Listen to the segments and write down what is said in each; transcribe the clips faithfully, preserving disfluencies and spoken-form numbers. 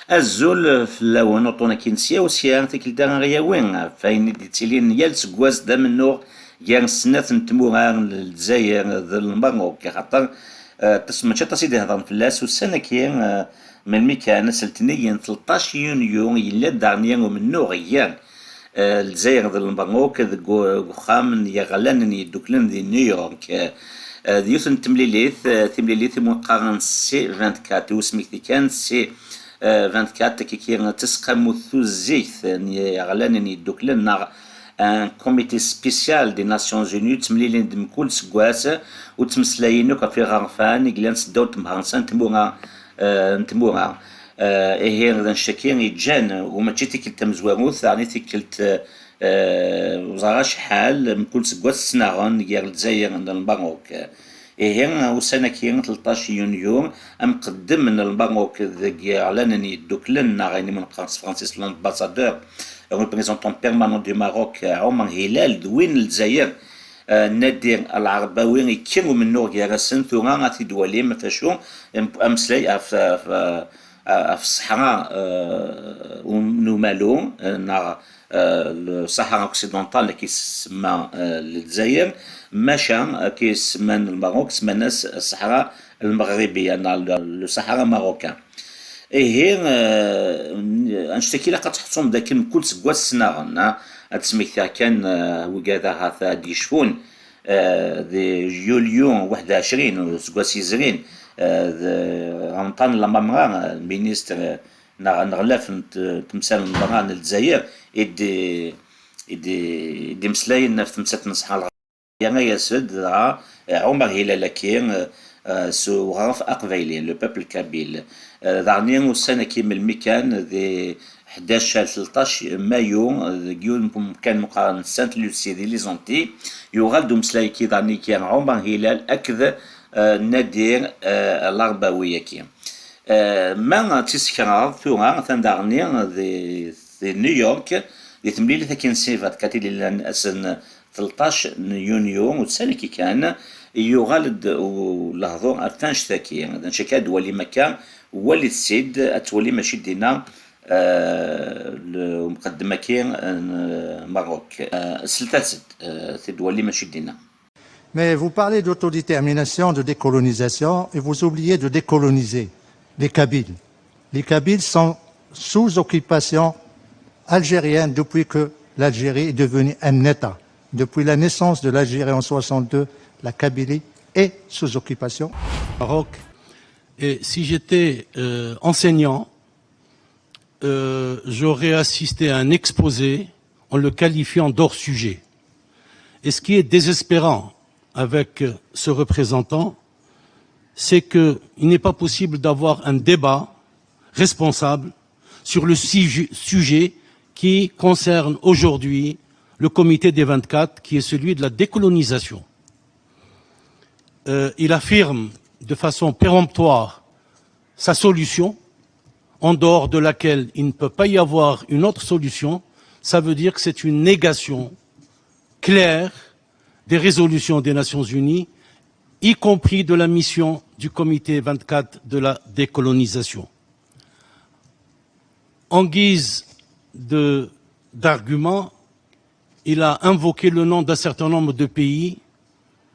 Azul fell-awen, uṭṭun-agi n sya u sya, tikkelt ara ɣ-yawi ɣef wayen i d-yettilin yal seggas d amennuɣ gar snat n tmura n Lezzayer d Lmerruk, axaṭer, eh, aṭas, mačči aṭas i d-ihedren fell-as. Ussan-agi, eh, melmi kan, ass n letniyen tleṭṭac yunyu, yella-d daɣen umennuɣ gar eh, Lezzayer d Lmerruk deg u-, deg uxxam n Yeɣlanen Yedduklen di New York. Eh, d yiwet n temlilit, eh, timlilit i mu qqaren C vingt-quatre, i usmekti kan, C, eh, vingt-quatre, kiki d taseqqamut tuzzigt n Yeɣlanen Yedduklen, neɣ un comité spécial des Nations Unies, ttemlilin-d mkul seggas, ur ttmeslayen akk ɣef iɣerfan i yellan seddaw n temhersa n tmura, eh, n tmura. Eh, ihi d annect-agi i yeǧǧan, u mačči tikkelt tamezwarut, daɣen i tikkelt, eh, ur ẓriɣ acḥal, mkul seggas ttnaɣen gar Lezzayer d Lmerruk. Ihi, ussan-agi, tleṭṭac yunyu, amqeddem n Lmerruk deg Yeɣlanen Yedduklen, neɣ ayen i mu neqqar s tefransist l'ambassadeur, représentant permanent du Maroc, Ɛumer Hilal, d win n Lezzayer, eh, Nadir Lɛerbawi, yekker umennuɣ gar-asen. Tura ad t-id-walim ɣef acu, am-, ameslay ɣef, ɣef, ɣef ṣṣeḥra, eh, um-, n umalu, eh, neɣ, eh, le Sahara occidental, akken i s-semma, eh, Lezzayer, maca akken i s-semman Lmerruk, semman-as ṣṣeḥra lmeɣribiya, neɣ le, le Sahara marocain. Ihi, eh, annect-agi ilaq ad tḥeṣṣum d akken mkul seggas ttnaɣen, ah, ad d-smektiɣ kan, eh, wigad ahat ad d-yecfun, eh, di yulyu waḥed u ɛecrin, useggas yezrin, eh, d Ramṭan Lamamra, eh, ministre, eh, neɣ aneɣlaf n t-, temsal n berra n Lezzayer, i d-, i d-, i d-imeslayen ɣef temsalt n ṣṣeḥra. Yerna-yas-d dɣa, eh, Ɛumer Hilal-agi, eh, eh, s uɣref aqbayli, le peuple kabyle. Eh, daɣen ussan-agi melmi kan, di ḥdac ar tleṭṭac mayu, eh, deg yiwen n umkan meqqar n Sainte Lucie di les Antilles, yuɣal-d umeslay-agi daɣen gar Ɛumer Hilal akked, eh, Nadir, eh, Larbawi-agi. Eh, ma d tis kraḍ tura, atan daɣen di, di New York, di temlilit akin s iberkat i d-illan ass n tleṭṭac n yunyu, ussan-agi kan, yuɣal-d u-, lehdur ɣef annect-agi. D annect-agi ad d-twalim akka, walit-tt-id, ad twalim acu i d-yenna, eh, l-, umqeddem-agi n Merruk. Eh, slet-as-d, eh, ad t-id-twalim acu i d-yenna. Mais vous parlez d'autodétermination, de décolonisation, et vous oubliez de décoloniser les Kabyles. Les Kabyles sont sous occupation algérienne depuis que l'Algérie est devenue un État. Depuis la naissance de l'Algérie en soixante-deux, la Kabylie est sous occupation. Maroc. Et si j'étais, euh, enseignant, euh, j'aurais assisté à un exposé en le qualifiant d'hors sujet. Et ce qui est désespérant avec, euh, ce représentant, c'est qu'il n'est pas possible d'avoir un débat responsable sur le sujet, sujet qui concerne aujourd'hui le comité des vingt-quatre, qui est celui de la décolonisation. Euh, il affirme de façon péremptoire sa solution, en dehors de laquelle il ne peut pas y avoir une autre solution, ça veut dire que c'est une négation claire des résolutions des Nations Unies, y compris de la mission du Comité vingt-quatre de la décolonisation. En guise de, d'argument, il a invoqué le nom d'un certain nombre de pays.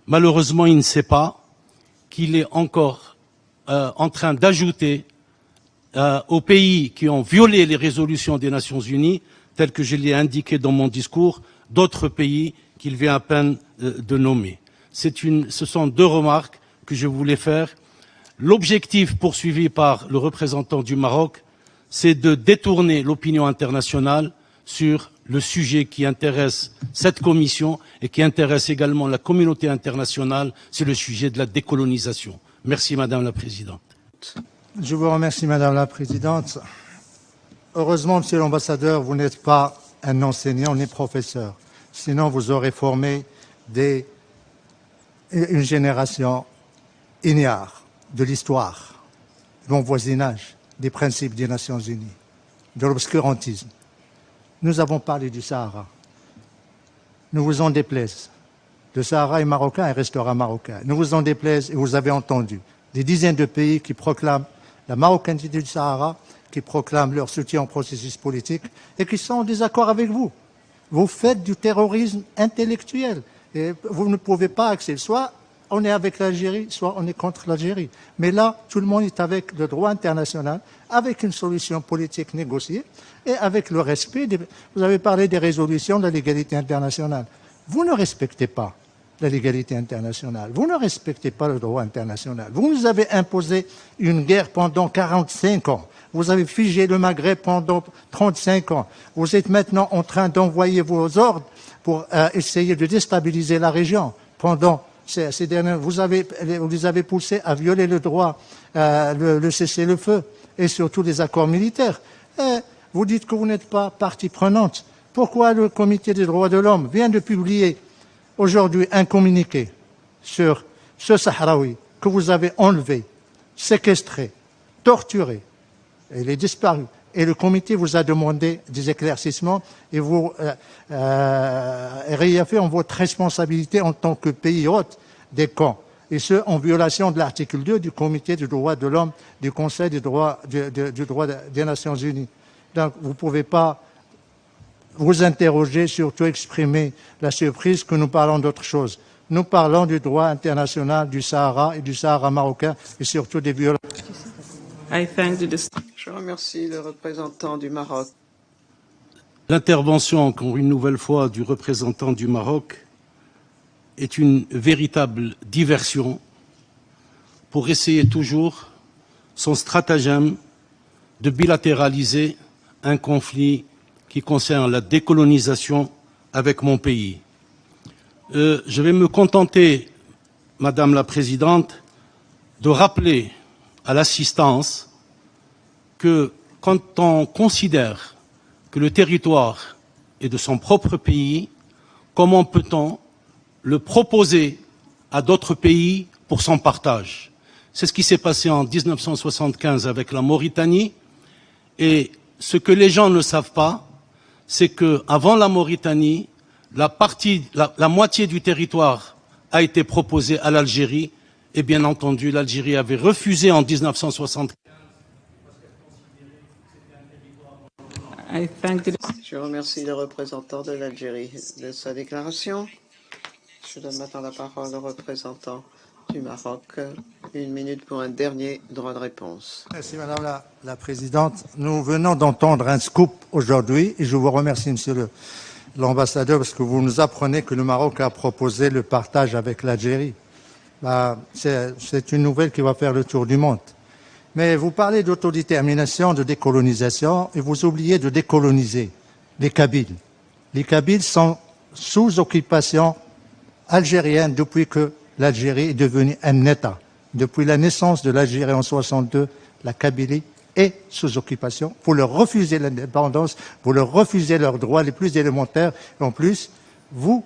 Malheureusement, il ne sait pas qu'il est encore, euh, en train d'ajouter, euh, aux pays qui ont violé les résolutions des Nations Unies, telles que je l'ai indiqué dans mon discours, d'autres pays qu'il vient à peine, euh, de nommer. C'est une, ce sont deux remarques que je voulais faire. L'objectif poursuivi par le représentant du Maroc, c'est de détourner l'opinion internationale sur le sujet qui intéresse cette commission et qui intéresse également la communauté internationale, c'est le sujet de la décolonisation. Merci, Madame la Présidente. Je vous remercie, Madame la Présidente. Heureusement, Monsieur l'Ambassadeur, vous n'êtes pas un enseignant ni professeur. Sinon, vous aurez formé des, une génération ignare de l'histoire, de mon voisinage, des principes des Nations Unies, de l'obscurantisme. Nous avons parlé du Sahara. Ne vous en déplaise. Le Sahara est marocain et restera marocain. Ne vous en déplaise, et vous avez entendu des dizaines de pays qui proclament la marocanité du Sahara qui proclament leur soutien au processus politique et qui sont en désaccord avec vous. Vous faites du terrorisme intellectuel. Et vous ne pouvez pas accepter. Soit on est avec l'Algérie, soit on est contre l'Algérie. Mais là, tout le monde est avec le droit international, avec une solution politique négociée et avec le respect. Des... Vous avez parlé des résolutions de la légalité internationale. Vous ne respectez pas la légalité internationale. Vous ne respectez pas le droit international. Vous nous avez imposé une guerre pendant quarante-cinq ans. Vous avez figé le Maghreb pendant trente-cinq ans. Vous êtes maintenant en train d'envoyer vos ordres pour euh, essayer de déstabiliser la région. Pendant ces, ces dernières, vous avez, vous les avez poussés à violer le droit, euh, le, le cessez-le-feu et surtout les accords militaires. Et vous dites que vous n'êtes pas partie prenante. Pourquoi le Comité des droits de l'homme vient de publier aujourd'hui un communiqué sur ce Sahraoui que vous avez enlevé, séquestré, torturé? Il est disparu. Et le comité vous a demandé des éclaircissements et vous euh, euh, réaffirme votre responsabilité en tant que pays hôte des camps, et ce, en violation de l'article deux du Comité des droits de l'homme du Conseil des droits, du, du, du droit des Nations Unies. Donc, vous ne pouvez pas vous interroger, surtout exprimer la surprise que nous parlons d'autre chose. Nous parlons du droit international, du Sahara et du Sahara marocain et surtout des violations. I thank the dis- Je remercie le représentant du Maroc. L'intervention, encore une nouvelle fois, du représentant du Maroc est une véritable diversion pour essayer toujours son stratagème de bilatéraliser un conflit qui concerne la décolonisation avec mon pays. Euh, je vais me contenter, Madame la Présidente, de rappeler à l'assistance que quand on considère que le territoire est de son propre pays, comment peut-on le proposer à d'autres pays pour son partage? C'est ce qui s'est passé en dix-neuf cent soixante-quinze avec la Mauritanie. Et ce que les gens ne savent pas, c'est que avant la Mauritanie, la, partie, la, la moitié du territoire a été proposée à l'Algérie. Et bien entendu, l'Algérie avait refusé en dix-neuf cent soixante-quinze. I thank the Je remercie le représentant de l'Algérie de sa déclaration. Je donne maintenant la parole au représentant du Maroc. Une minute pour un dernier droit de réponse. Merci Madame la, la Présidente. Nous venons d'entendre un scoop aujourd'hui et je vous remercie Monsieur le- l'ambassadeur parce que vous nous apprenez que le Maroc a proposé le partage avec l'Algérie. Bah, C'est c'est une nouvelle qui va faire le tour du monde. Mais vous parlez d'autodétermination, de décolonisation et vous oubliez de décoloniser les Kabyles. Les Kabyles sont sous occupation algérienne depuis que l'Algérie est devenue un État. Depuis la naissance de l'Algérie en soixante-deux, la Kabylie est sous occupation. Vous leur refusez l'indépendance, vous leur refusez leurs droits les plus élémentaires. Et en plus, vous,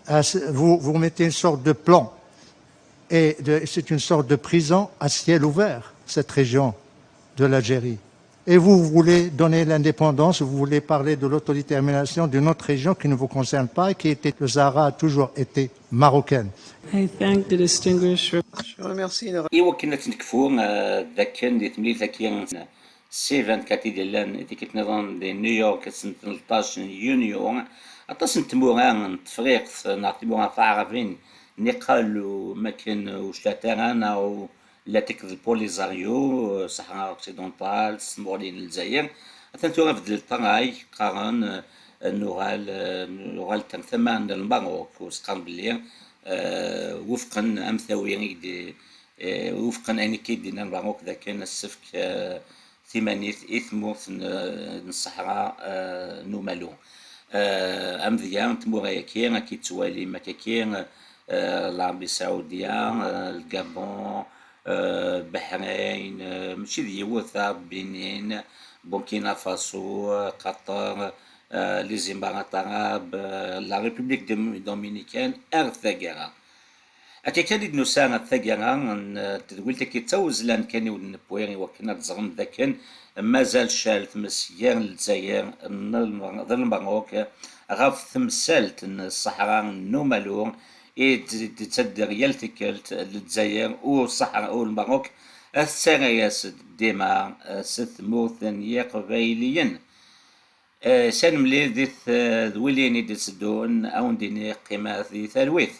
euh, vous, vous mettez une sorte de plan. Et de- c'est une sorte de prison à ciel ouvert, cette région de l'Algérie. Et vous voulez donner l'indépendance, vous voulez parler de l'autodétermination d'une autre région qui ne vous concerne pas et qui était, le Sahara a toujours été marocaine. I thank the distinguished Je remercie le I wakken ad tt-nekfu eh, d akken di temlilit-agi seven kati d-yellan tikkelt-nniḍen di New York ass n tleṭṭac n yunyu, aṭas n tmura n Tefriqt neɣ timura taɛrabin niqal makken ur clat ara neɣ ur llant akked Polisario, Sahara Occidentale, s tmuɣli n Lezzayer. Atan tura beddel ṭṭay, qqaren eh, nuɣal eh, nuɣal kan tama n Lmerruk, u s-qqaren belli eh, wufqen amtawi i d- eh, wufqen ayen akka i d-yenna Lmerruk d akken ad s-tefk eh, timanit i tmurt n eh, n Ṣṣeḥra eh, n Umalu. Eh, Amedya n tmura-agi, akka i tettwalim, akka-agi, eh, Lɛarabi Saɛudiya, eh, Lgabun, eh, Bahrain, eh, mačči d yiwet, ah, Benin, Burkina Faso, eh, Qatar, eh, les Émirats Arabes, eh, la République dom- Dominicaine, ar taggara. Akka kan i d-nusa taggara n tedwilt-agi d tawezlant kan i wen-newwi i wakken ad teẓrem d akken mazal ccal tmes gar Lezzayer n Lmer- d Lmerruk ɣef temsalt n Ṣṣeḥra n Umalu i d-tettadder yal tikkelt Lezzayer u Ṣṣeḥra u Lmerruk Ad tettarra-yas-d dima, eh, s tmurt n Yiqbayliyen. Eh, s ad nemlil di t-, d wilin i d-itteddun, a wen-d-iniɣ qqimet di talwit.